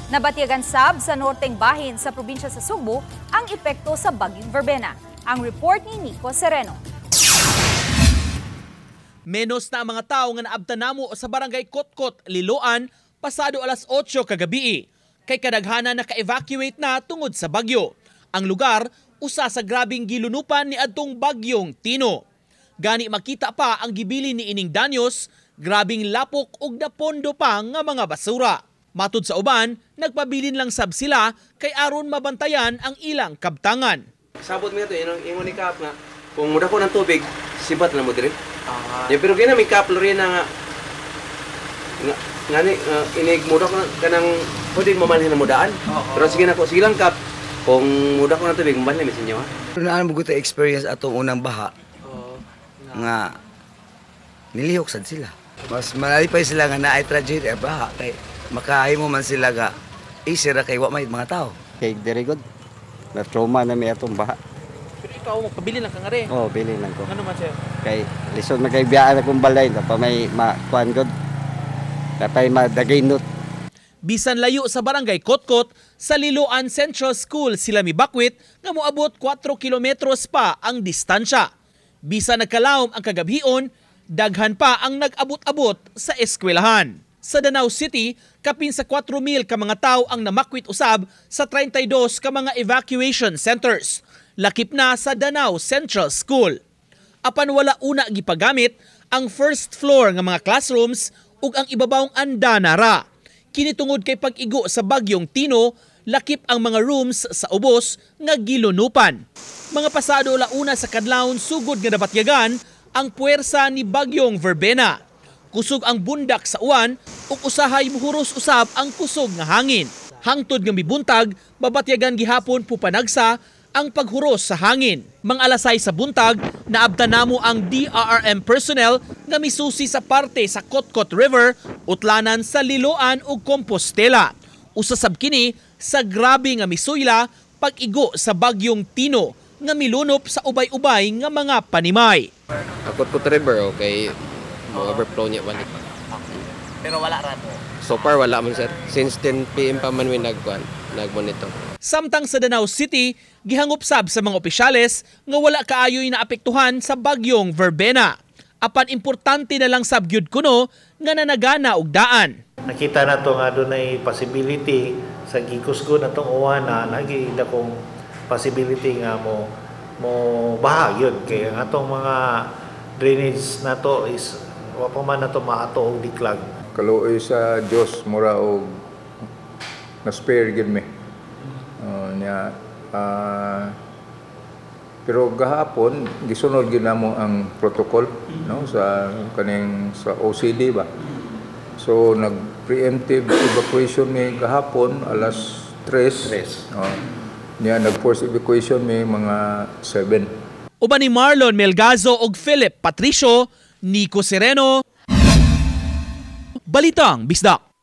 Nabatyagan sab sa norteng bahin sa probinsya sa Sugbo ang epekto sa bagyong Verbena. Ang report ni Nico Sereno. Menos na ang mga tao nga naabtan namo sa barangay Kotkot, Liloan, pasado alas 8 kagabi. Kay kadaghana naka-evacuate na tungod sa bagyo. Ang lugar, usa sa grabing gilunupan ni adtong bagyong Tino. Gani makita pa ang gibili ni ining danyos, grabing lapok ug napondo pa nga mga basura. Matud sa uban, nagpabilin lang sab sila kay aron mabantayan ang ilang kabtangan. Sabot mi ato ingon ni Kap nga kung muda ko ng tubig, sibat na mo dire. Ya, pero kaya may Kap Lorena nga nga ngani inig muda ko kanang pwede mamanhin na mudaan. Pero sige na ko, sige lang Kap, kung muda ko ng tubig, mamanhin mi sa inyo ha. Naan mo ko experience atong unang baha nga nilihok sad sila. Mas malipay sila nga naay tragedy baha kay makahimo man sila nga isira kay wa may mga tao. Kay diri gud na trauma na mi atong baha. Pero ikaw magpabili lang ka nga re. Oh, bili lang ko. Ano man sir? Kay lisod man kay biyaan akong balay na pa may makuan gud. Napay madagaynot. Bisan layo sa barangay Kotkot, sa Liloan Central School sila mibakwit nga moabot 4 kilometros pa ang distansya. Bisan nagkalawom ang kagabhion, daghan pa ang nag-abot-abot sa eskwelahan. Sa Danao City, kapin sa 4,000 ka mga tao ang namakwit usab sa 32 ka mga evacuation centers. Lakip na sa Danao Central School. Apan wala una gipagamit ang first floor nga mga classrooms ug ang ibabawng andana ra. Kini tungod kay pag-igo sa bagyong Tino, lakip ang mga rooms sa ubos nga gilunupan. Mga pasado launa sa kadlawon sugod nga nabatyagan ang puwersa ni bagyong Verbena. Kusog ang bundak sa uwan ug usahay muhuros usab ang kusog nga hangin. Hangtod nga mibuntag, mabatyagan gihapon pupanagsa ang paghuros sa hangin. Mga alas 6 sa buntag, naabtan namo ang DRRM personnel nga misusi sa parte sa Kotkot River, utlanan sa Liloan ug Compostela. Usa sab kini sa grabe nga misuyla pag-igo sa bagyong Tino nga milunop sa ubay-ubay nga mga panimay. Kotkot River, okay, mo overflow niya balik. Pero wala ra mo. So far wala man sir. Since 10 PM pa man mi nagkuan, nagmonitor. Samtang sa Danao City, gihangop sab sa mga opisyales nga wala kaayoy naapektuhan sa bagyong Verbena. Apan importante na lang sab gyud kuno nga nanagana og daan. Nakita na to nga dunay possibility sa gikusgo na tong uwan na nagi dakong possibility nga mo mo baha yun kay ang atong mga drainage nato is wa pa man nato maato og declog. Kaluoy sa Dios mura og na spare gid mi. Nya pero gahapon gisunod gid namo ang protocol no sa kaning sa OCD ba. So nag preemptive evacuation mi gahapon alas 3. Nya nag force evacuation mi mga 7. Uban ni Marlon Melgazo ug Philip Patricio, Nico Sereno, Balitang Bisdak.